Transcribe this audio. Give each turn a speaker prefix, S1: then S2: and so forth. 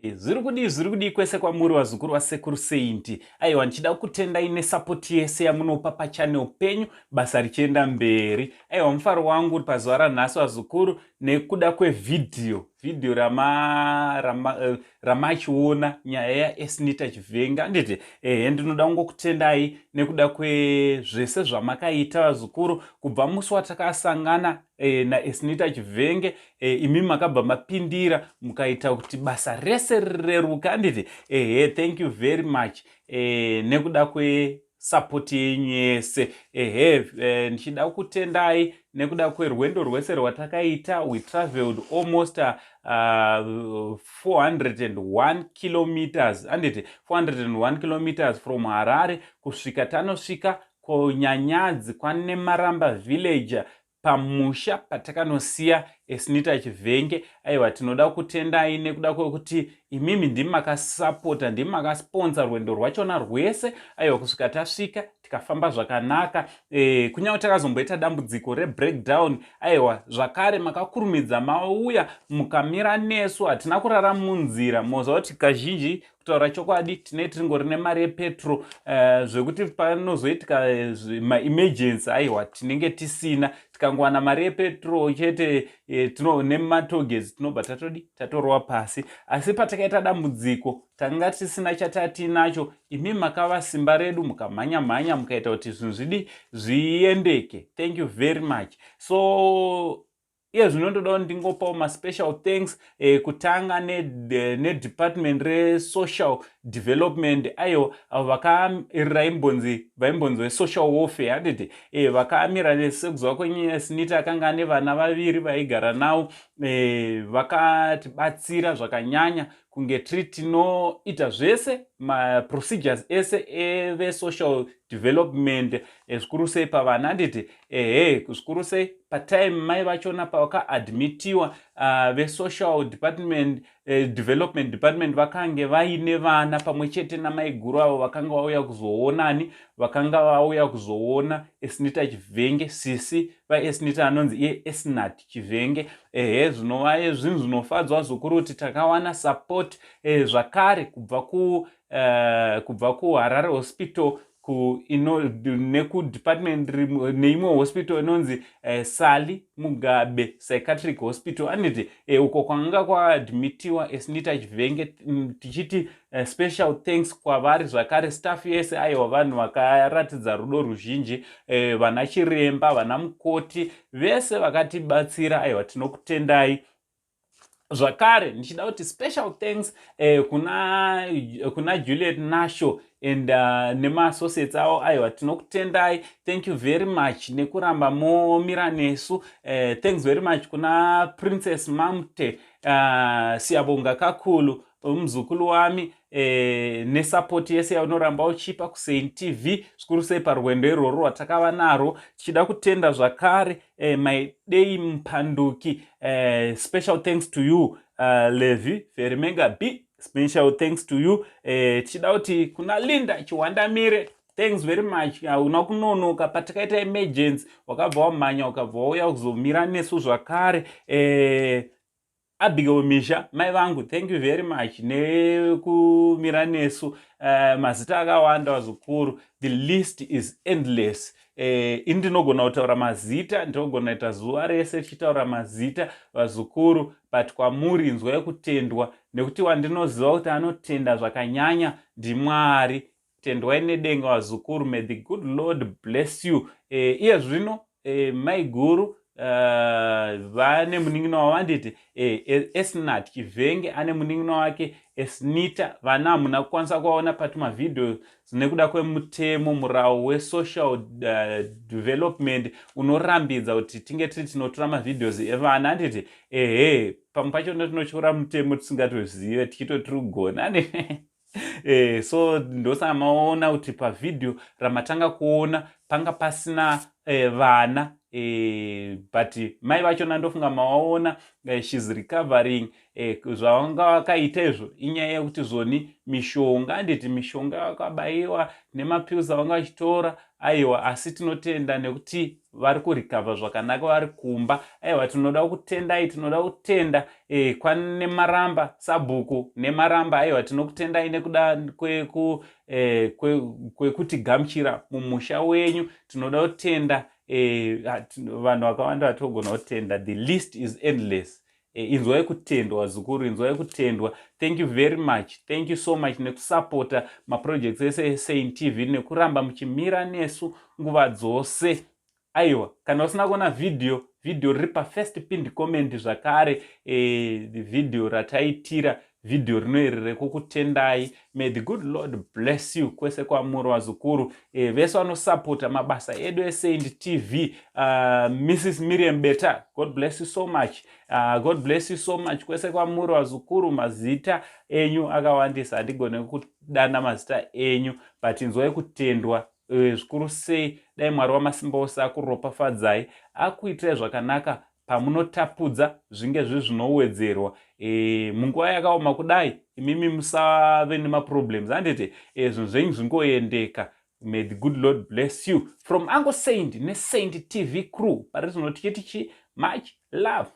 S1: Zviri kudii, zviri kudii kwese kwamuri, vazukuru vaSekuru Saint? Aiwa, ndichida kutendai nesapoti yese yamunopa pachannel penyu, basa richienda mberi. Aiwa, mufaro wangu uri pazuva ranhasi, vazukuru, nekuda kwevhidhiyo vhidhiyo ramachiona rama nyaya yaEsnita Chivhenga, handiti? Ehe, ndinoda kungokutendai nekuda kwezvese zvamakaita, vazukuru, kubva musi watakasangana naEsnita Chivhenge. Imi makabva mapindira, mukaita kuti basa rese rireruka, handiti? Ehe, thank you very much nekuda kwesapoti yenyu yese. Ehe, ndichida kutendai nekuda kwerwendo rwese rwatakaita. We traveled almost 401 kilometers, handiti? 401 kilometers from Harare kusvika tanosvika kuNyanyadzi, kwaNemaramba village, pamusha patakanosiya Esnita Chivhenge. Aiwa, tinoda kutendai nekuda kwekuti imimi ndimi makasapota, ndimi makasponsa rwendo rwachona rwese. Aiwa, kusvika tasvika, tikafamba zvakanaka. Kunyange takazomboita dambudziko rebreakdown, aiwa, zvakare makakurumidza mauya, mukamira nesu. Hatina kurara munzira. Moziva kuti kazhinji, kutaura chokwadi, tinee tiringori nemari yepetro, zvekuti panozoitika maemergency, aiwa, tinenge tisina. Tikangowana mari yepetro chete, nematoges, tinobva tatodi tatorova pasi. Asi patakaita dambudziko, tanga tisina chatatinacho, imi makava simba redu, mukamhanya mhanya, mukaita kuti zvinhu zvidi zviendeke. Thank you very much. So iye zvino ndoda kuti ndingopawo maspecial thanks, kutanga nedepartment resocial development. Aiwa, avo vakamira, vaimbonzi vesocial welfare, handiti? Vakamira sekuziva kwenyu, Snita akanga ane vana vaviri vaigara navo. Vakatibatsira zvakanyanya kunge tiri tinoita zvese, maprocedures ese evesocial development, zvikuru sei pavana, handiti? Ehe, zvikuru sei patime mai vachona pavakaadmitiwa, vesocial department, development department vakange vaine vana pamwe chete namaiguru avo vakanga vauya kuzoonani, vakanga vauya kuzoona Esnita Chivhenge, sisi vaEsnita anonzi iye Esnat Chivhenge. Ehe, zvinova zvinhu zvinofadzwa zvikuru kuti takawana support zvakare kubva kuHarare Hospital nekudepartment neimwe hospital inonzi Sally Mugabe Psychiatric Hospital, anditi? Uko kwanga kwaadmitiwa Esnita Chivhenge, tichiti special thanks kwavari zvakare, staff yese. Aiwa, vanhu vakaratidza rudo ruzhinji, vana chiremba, vana mukoti, vese vakatibatsira. Aiwa, tinokutendai zvakare. Ndichida kuti special thanks kuna Juliet Nasho and nemaassociates avo. Aiwa, tinokutendai, thank you very much nekuramba momira nesu. Thanks very much kuna Princess Mamte, siyabonga kakhulu, muzukulu wami, nesapoti yese yaunoramba uchipa kuSaint TV, zvikuru sei parwendo irworwo rwatakava narwo. Tichida kutenda zvakare Maidei Mupanduki, special thanks to you. Levi Verimega B, special thanks to you. Tichida kuti kuna Linda Chiwandamire, thanks very much. Hauna kunonoka patakaita emergency, wakabva wamhanya, ukabva wauya kuzomira nesu zvakare. Abigail Misha, mai vangu, thank you very much nekumira nesu. Mazita akawanda, vazukuru, the list is endless. Ini ndinogona kutaura mazita, ndinogona kuita zuva rese tichitaura mazita, vazukuru, but kwamuri inzwai kutendwa, nekuti wandinoziva kuti anotenda zvakanyanya ndiMwari. Tendwai nedenga, vazukuru. May the good Lord bless you. Iye zvino maiguru vane munin'ina wavo, anditi? Esnat Chivhenge ane munin'ina wake Esnita. Vana hamuna kukwanisa kuvaona patumavhidhiyo nekuda kwemutemo, murawo wesocial development unorambidza kuti tinge tiri tinotora mavideos evana, anditi? Ehe, pamwe pacho tinotyora mutemo tisingatozive, tichitoti kugona. So ndosaka maona kuti pavhidhiyo ramatanga kuona panga pasina vana. But mai vachona ndofunga mawaona, she's recovering. Zvavanga vakaita izvo inyaya yekuti zvoni mishonga, handiti, mishonga vakabaiwa nemapills avanga vachitora. Aiwa, asi tinotenda nekuti vari kurecover zvakanaka, vari kumba. Aiwa, tinoda kutendai, tinoda kutenda kwaNemaramba, sabhuku Nemaramba. Aiwa, tinokutendai nekuda kwekutigamuchira mumusha wenyu. Tinoda kutenda vanhu vakawanda vatogona kutenda. The list is endless. Inzwai kutendwa, zukuru, inzwai kutendwa. Thank you very much, thank you so much nekusapota maprojects ese eSaint TV nekuramba muchimira nesu nguva dzose. Aiwa, kana usina kuona vhidhiyo, vhidhiyo riri pafirst pinned comment zvakare, vhidhiyo rataitira vhidhiyo rino iri rekukutendai. May the good Lord bless you kwese kwamuri, vazukuru, vese vanosapota mabasa edu eSaint TV. Mrs Miriam Beta, God bless you so much. God bless you so much kwese kwamuri, vazukuru. Mazita enyu akawandisa, handigone kudana mazita enyu, but inzwai kutendwa zvikuru sei. Dai Mwari wamasimba ose akuropafadzai, akuitirai zvakanaka. Pamunotapudza zvinge zviri zvinowedzerwa. Munguva yakaoma kudai, imimi musave nemaproblems, handiti? Zvinhu zvenyu zvingoendeka. May the good Lord bless you from Uncle Saint neSaint TV crew. Pari zvino tichiti chi much love.